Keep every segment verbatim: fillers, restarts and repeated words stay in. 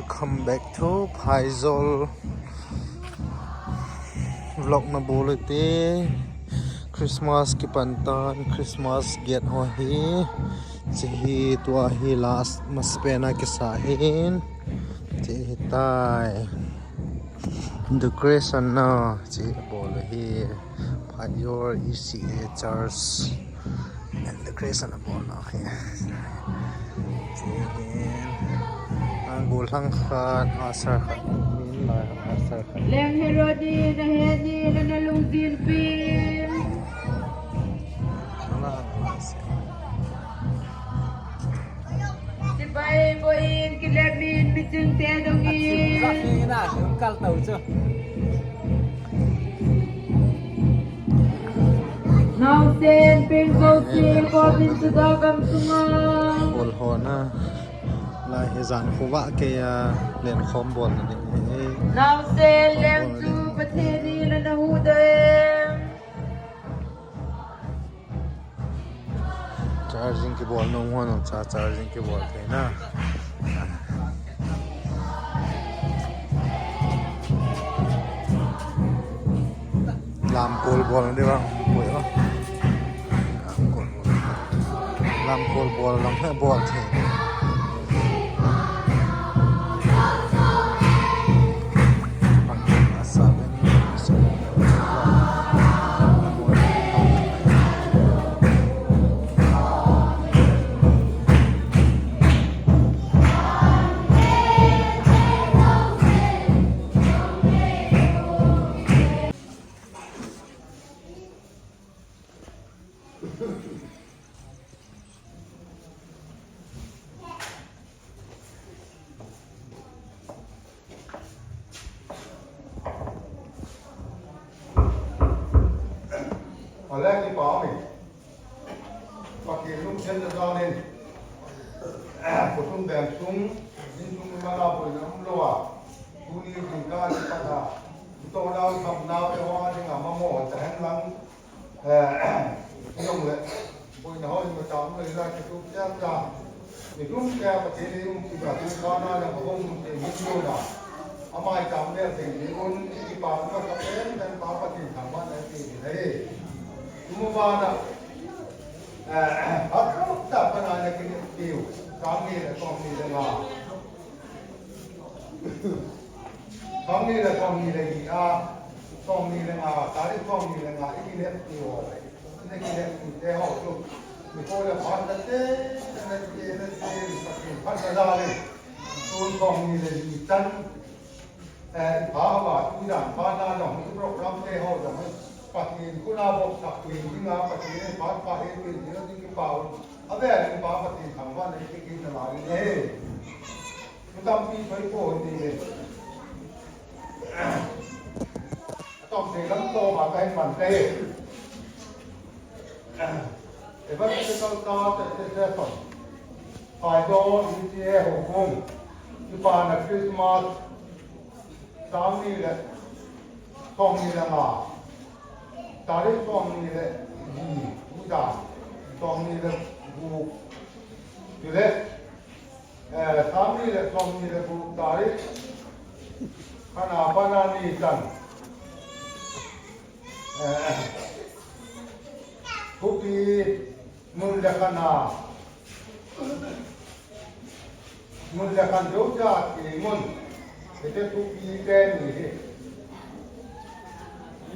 Come back to Phaijol. Vlog na bol te. Christmas kipan tan, Christmas gate ho hi. Hiche hi tua hi last masapen a kisa hin. Hiche hi tai. Decoration na hiche bol hi. Phaijol E C A Church. And the Christian abol na hi. Hiche hi. Ang golang khat, asar khat. Min lai asar khat. Leng Herodi, na heni, na na lungjin pin. Ala, ala, ala. Chibai boin, kilemin, miching te dongin. Kal tau chu. Naosen, pengkol, si, ko, bin, suda, kam, sunga. Bol ho na. Lai hi jan khovah keiya, len khom bol na ding hi. Naosen, lem chu, Pathen in ana hu doh e. Charging kibol nung hon cha charging kibol thei na. Lamkol bol na ding vang, bol na. Lamkol bol. Lamkol bol lang he bol thei. Alek ni pa mi. Pathen lungsetna jal in, khosung veng sung, insung in mana boina umlou a, tuni jingkah a kipat a, itoh nau, tham nau te ho a dinga mamo tahen lang, eh, ijongle, boina ho imacha umlou lai kitup jeng jeng. Itum keiya Pathen in um kiba tu kana le abong mun te min lou na. Amai cham le teng ni un, ikipa masapen pen pa Pathen thangvahna ipeh ding ahi. Tumu bana, eh, phat tah pana na kineppiu, sang ni le som ni le nga. Som ni le, som ni le li a, som ni le nga, tarik som ni le nga, ikineppiu. Nakineppi te ho chu. Nikho le phat nate, nate, nate, Pathen phatna jal in. Tun som ni le li chan. Eh, ipa uva, tujan phat na jong, i program te ho jong, Pathen khut a bopsah peh dinga, Pathen in phat pha hepeh ding, ding kipa un. Avel in pa Pathen thangvahna ikit kit nalai uve. Mi tampi thoi po ti le. Atom se lam to ma kai man te. Evangelical Church Association, Phaijol, E C A houbung, kipana Christmas, sang ni le som ni le nga, tarik som ni le li, tujan, som ni le gup, chule, eh, sang ni le som ni le gup tarik, khat na pat a ni chan. Eh, thupi mun le khan a, mun le khan jouse a ti mun, hiche thupi te ni hi.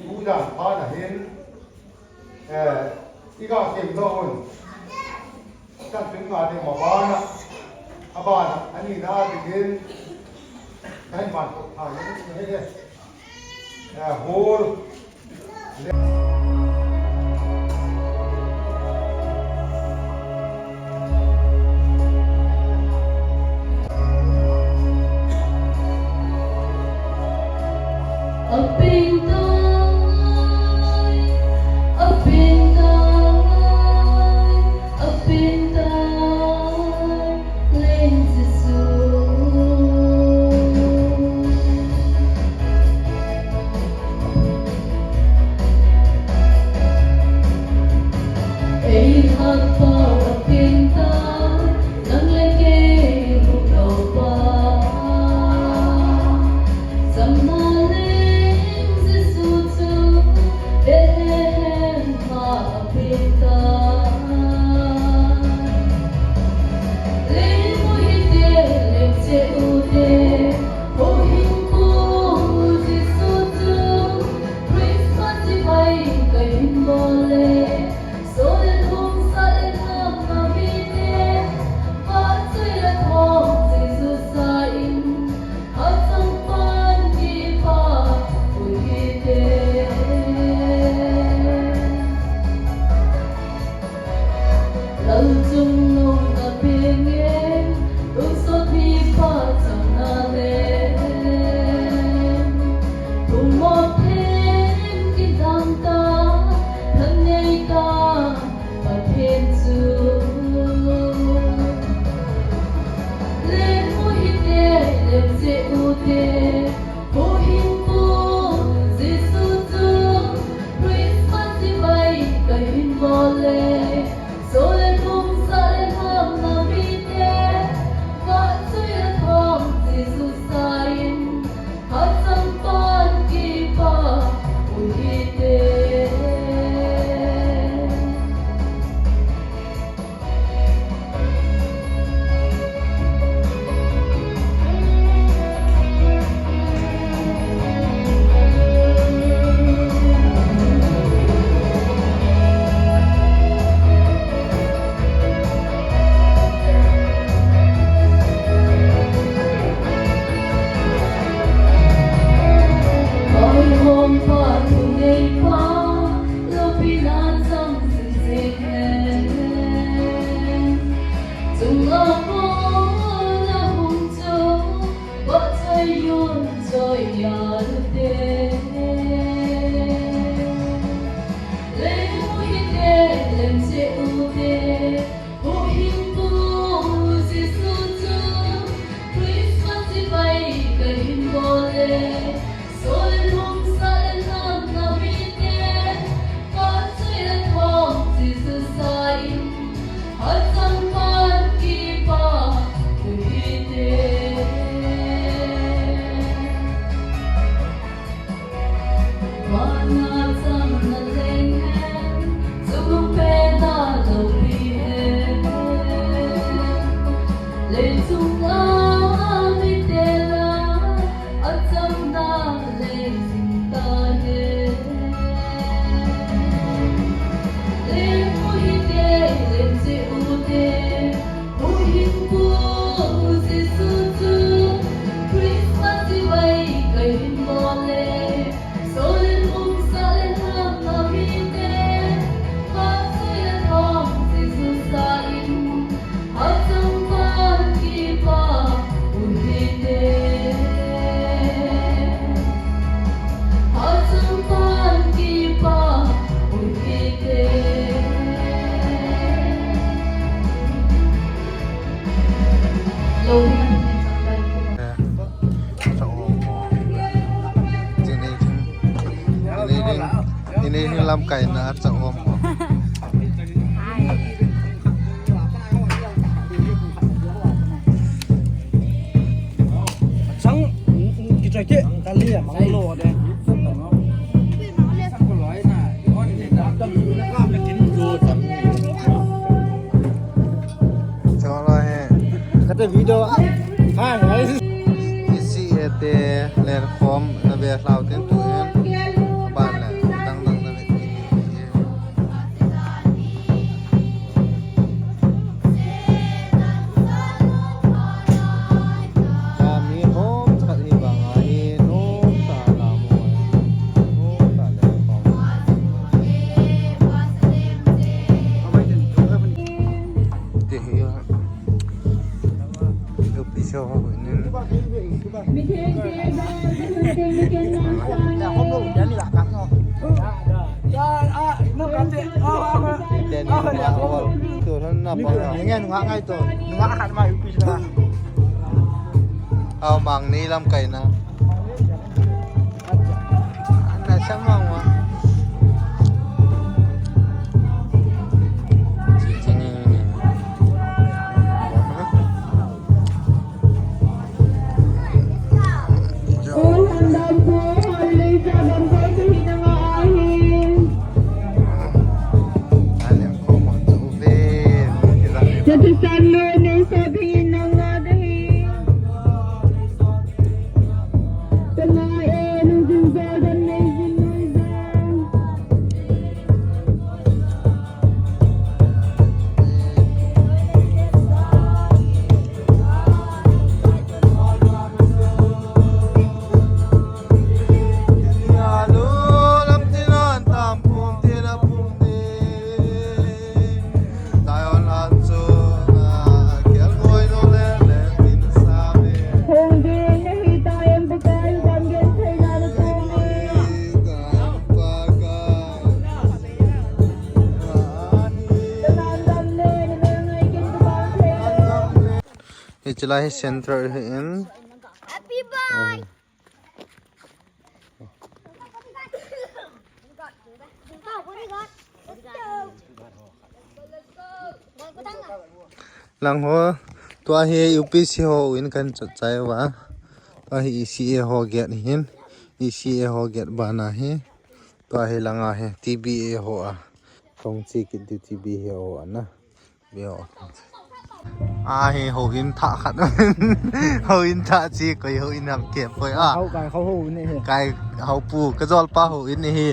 Tujan phat na hin, eh, iga sim doh un. Chan tun nga ding ma bana, abana, ani na ding in, kahin ban kop tha in, eh, eh, hol. Yalute, lemu hite, lemse ute, huhhingpu Jesu chu, Christmas chibai kahin bol e, solen hung salen hamna mite, phat choi le thom Jesu sa in, Achang pan kipa uhite. Vana chang na leng hen, chung pena loupi hen. Leichung a mite la, achang na leng jing ta hen. Lemu hite, lemse ute, huhhingpu Jesu chu, Christmas chibai kahin bol e, solen hung salen hamna mite, phat choi le thom Jesu sa in, achang pan kipa uhite. Achang pan kipa uhite. Lo ni. Ini, ini, ini lamkaina chang om. Sang kichai ke tali ya mang lo de. Cholo he. Kate video. Hi guys. Isi ete ler khom na ve hlau ten tu en. Ban le dang dang na ve. Kami hom khat hi bang a hi nom ta la mo. Nom ta le khom. Te hi a. Lupi so ho nin. Ten ni na hol. Tu han na pa. Ngai, ngai, ngai to. Ngai khat ma U P sila. Aw, mang ni lamkaina. Ana sa mang wa. Hiche lai hi central hi in. Happy birthday. Lang ho, tua hi U P C ho in kan chot chai uva. Tua hi E C A ho gate hin, E C A ho gate bana hi. Tua hi langa hi T B A ho a. Kong chi kit diu T B A ho a na. Veo. A hi houin thah khat. Houin thah chi koi houin ham kep koi a. Hou kai hou hou ni hi. Kai hou pu ka jol pa houin ni hi.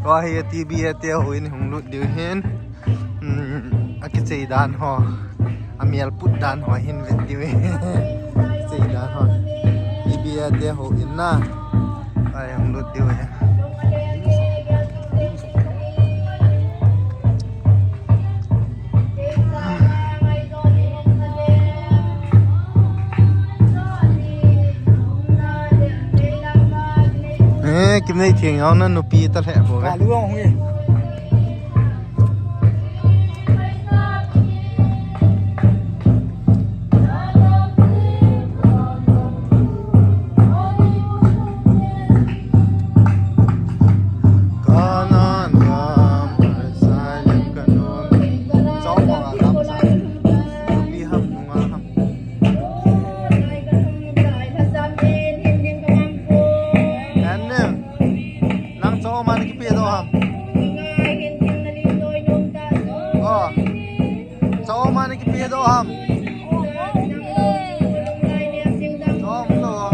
Ko hi T B A te houin hung lut diu hin. Hmm, a kichei dan ho. A mial put dan ho hin vet diu hin. Kichei dan ho. T B A te houin na. Ai hung lut diu hin. Eh, Kimnei Thengaona nupi ta lheh bou ve. Kalu ang hung e. Kanan gam, Jerusalem kanom. Chong mong a gam sa. Nupi ham, nunga ham. Anne, nang chong mong a kipe doh ham. Oh. Chong mong a kipe doh ham. Chong doh.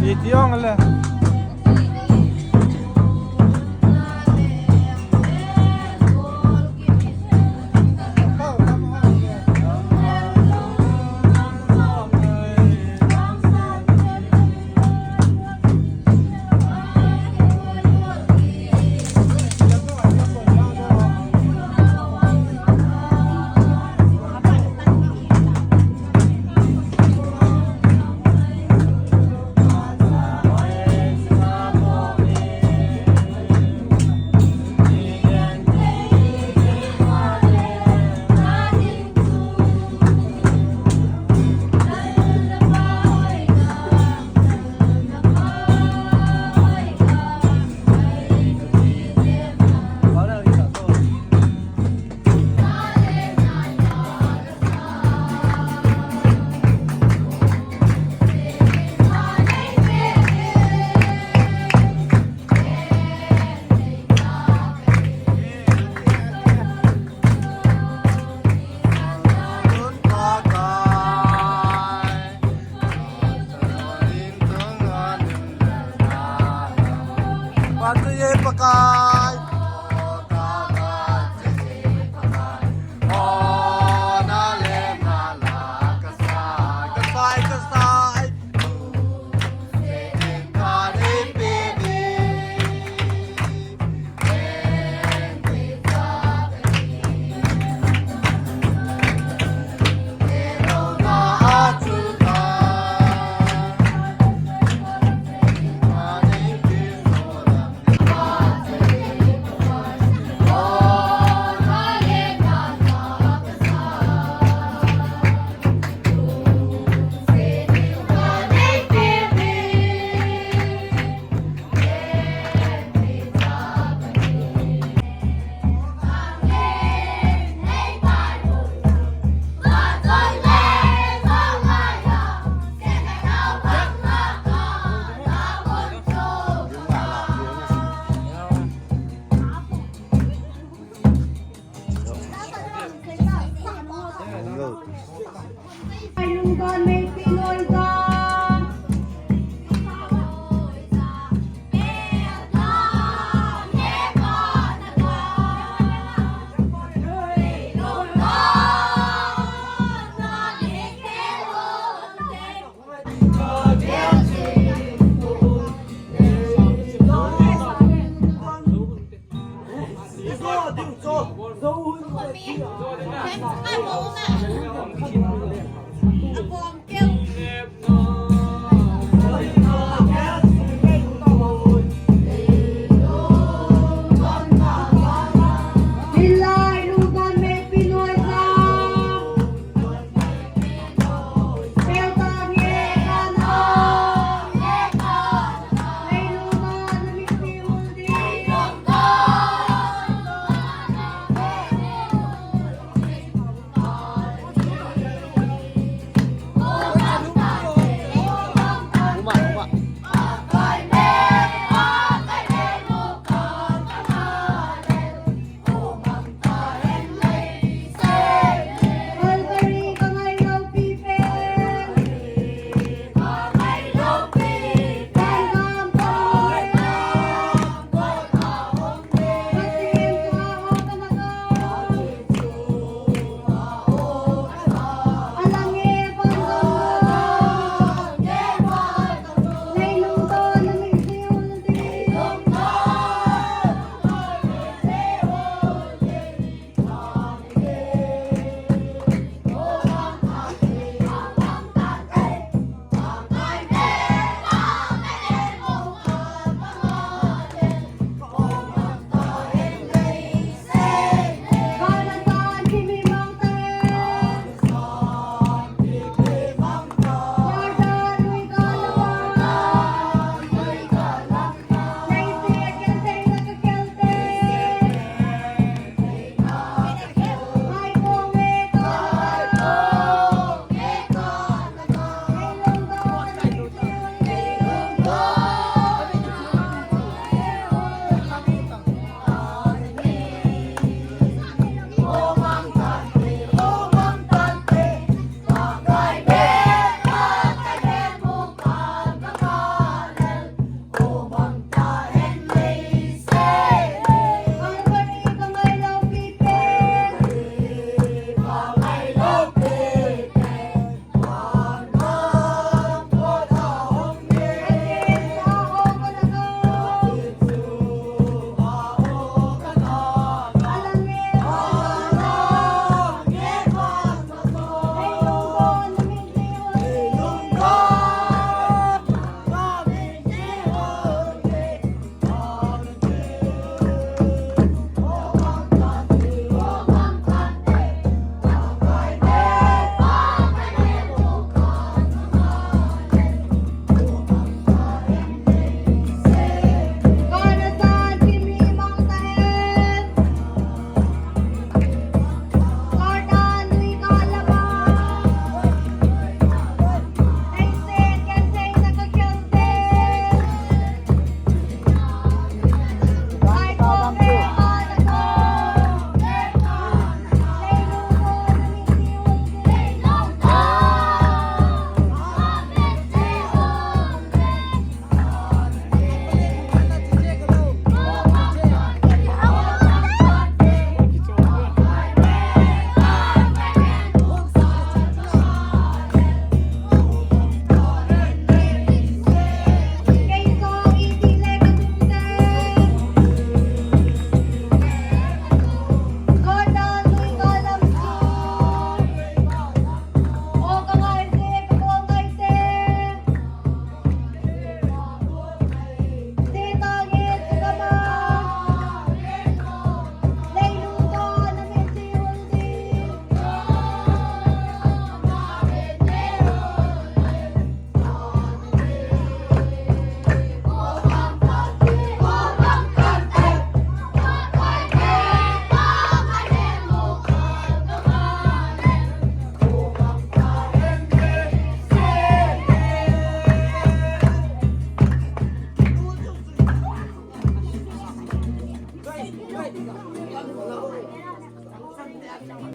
Iti ong le.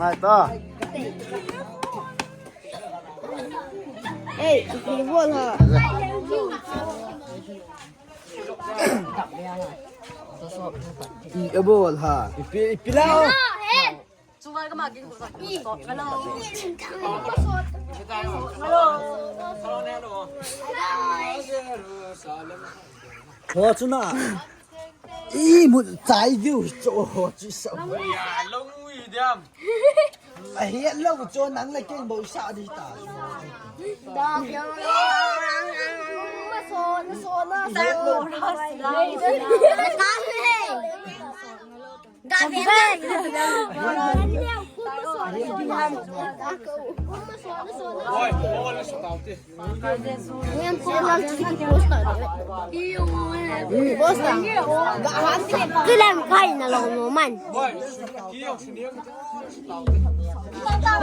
Hai ta. Ei, ipi bol ham? Ipi bol ham? Ipi, ipi la. Chunga ka ma ging ko sa. Hello. Hello. Ho chuna. I mu chai diu cho ho chu sa. Ya long wi diam. A het lo cho nang le keng bo sa di ta. Da ya. Ma so na so na sa. Ka he. Kilam kai na lo mo man.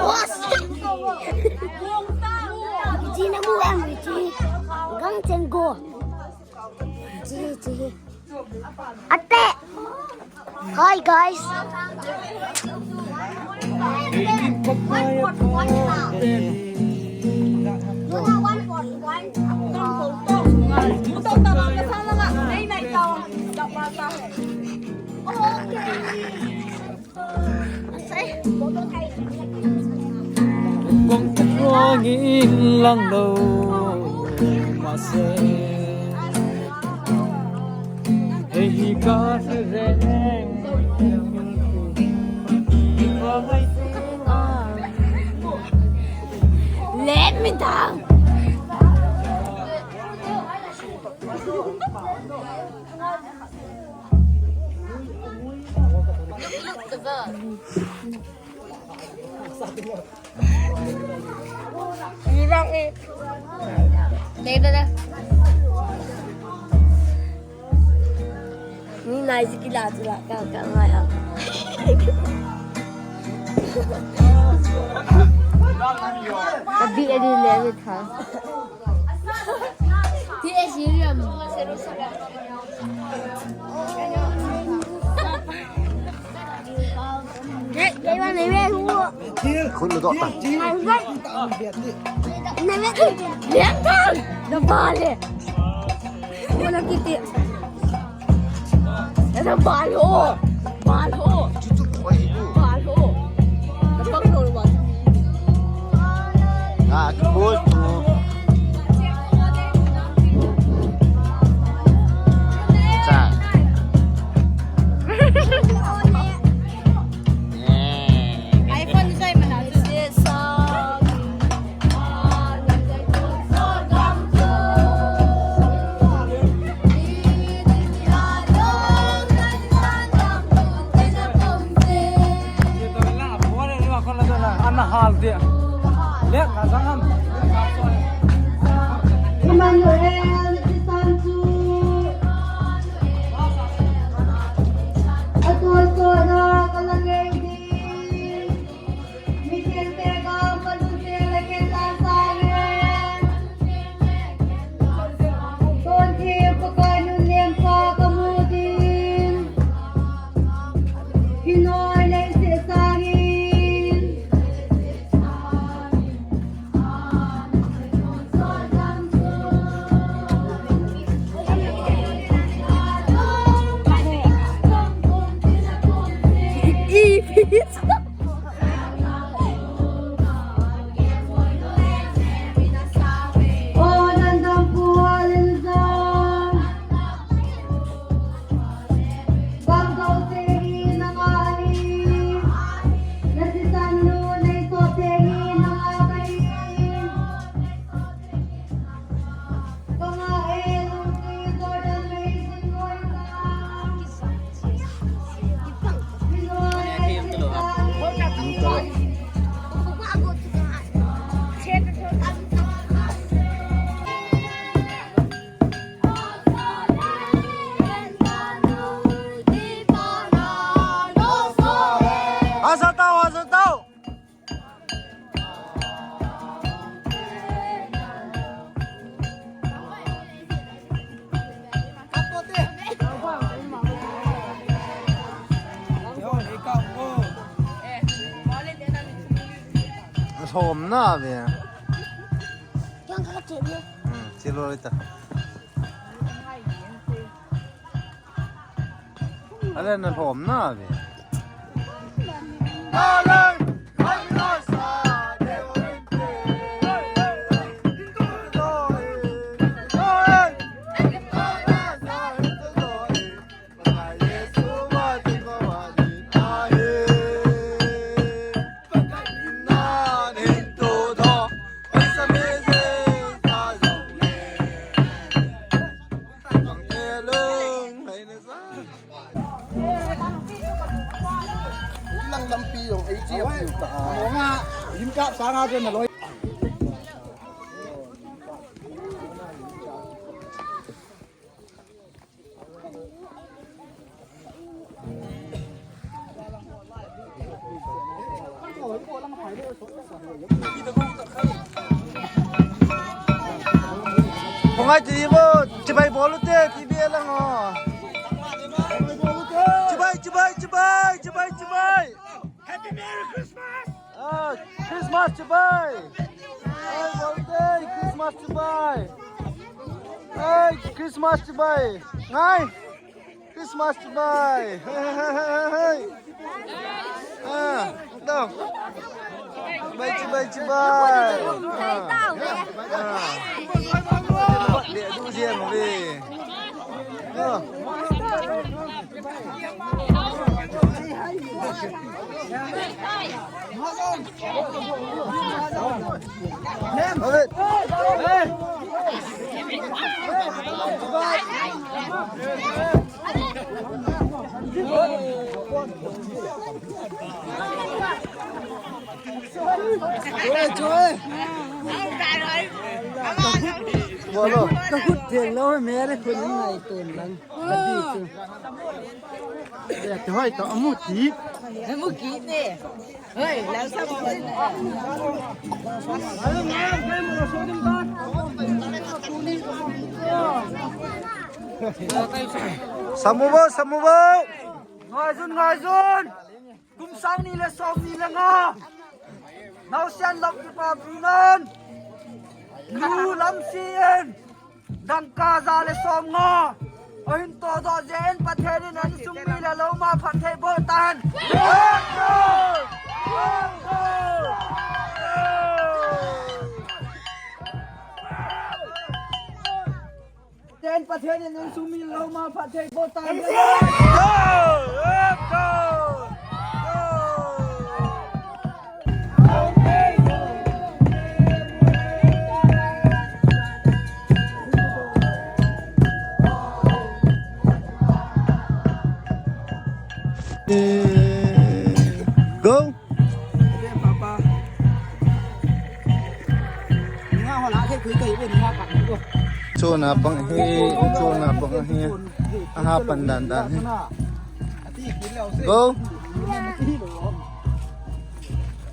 Boss. Ji na mu em ji. Gang chen go. Ji ji. Ate. Hi guys. Kong kong in lang lo ma se. Hei hi ka reng. Let me down. Ni bang eh. Dei da da. Ni nai si kila tu la ka ka ngai a. Ka bi a di le mi tha. Ti e si riam. Khun lo ta. Na bale. Wala kiti. Na bal ho. Bal ho. Bal ho. Na bal ho. Nga, ki bol tu. Cha. iPhone jai mana. Ana hal dia. Lihat, kasangam. Thom na ve. Chang kha che ve. Hmm, che lo ta. Ale na thom na ve. Lang lampi jong ei chi a piu ta. Lim kap sanga jon na loi. Khongai ti bo, chibai bol ute, T V lang o. Chibai, chibai, chibai, chibai, chibai. Happy Merry Christmas! Ah, Christmas chibai. Ai, bol ute, Christmas chibai. Ai, Christmas chibai. Ngai. Christmas chibai. Hey, hey, hey, hey, hey. Ah, dong. Chibai, chibai, chibai. Ah. Ah. Dia tu siang ni. Ah. Ka khut theng lou, mere khut ngai ten lang. Te hoi to amu ti. Amu ki te. Hoi, lang sa mo. Samu bo, samu bo. Ngaijun, ngaijun. Kum sang ni le som ni le nga. Naosen lop kipa punan. Nu lam sien. Dangka ja le som nga. Ahin to doh jeh in Pathen in insung mi le lou ma phatthei boh tan. Ten Pathen in insung mi le lou ma phatthei boh tan. Go. Chuna pang hi, chuna pang hi. Aha, pan dan dan hi. Go.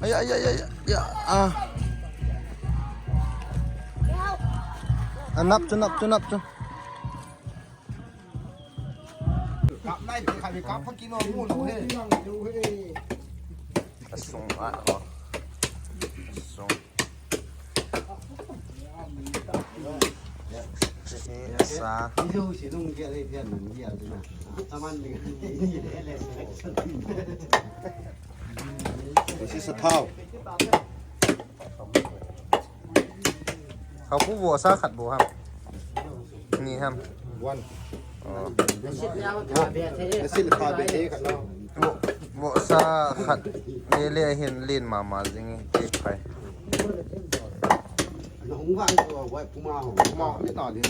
Ay, ay, ay, ay, ay. Ah. Ah, nap chu, nap chu, nap chu. Kap nai, kap, kap, kap, kino mu lo he. Asung a, oh. Asung. Asa. This is a thao. Kau pu vohsa khat bou ham. Ni ham. One. Oh. Nasit le pha be e khat lo. Vohsa khat. Le le hin len mama jing e, te phai. Na hung vang ko wai puma ho. Puma ho, ni ta le.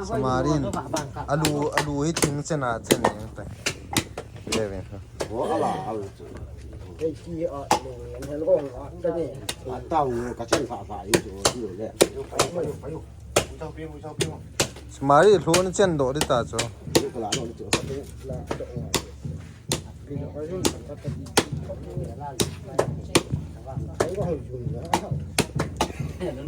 Samarin. Alu, alu hi thing chena chen ni tai. Le ve. Wo ala al chu. Ei ki a lo ngan hel gong a ka ni. A tau ka chen kha kha i chu ti le. Samarin lhun chen doh di ta chu. Ka la lo chu. La doh.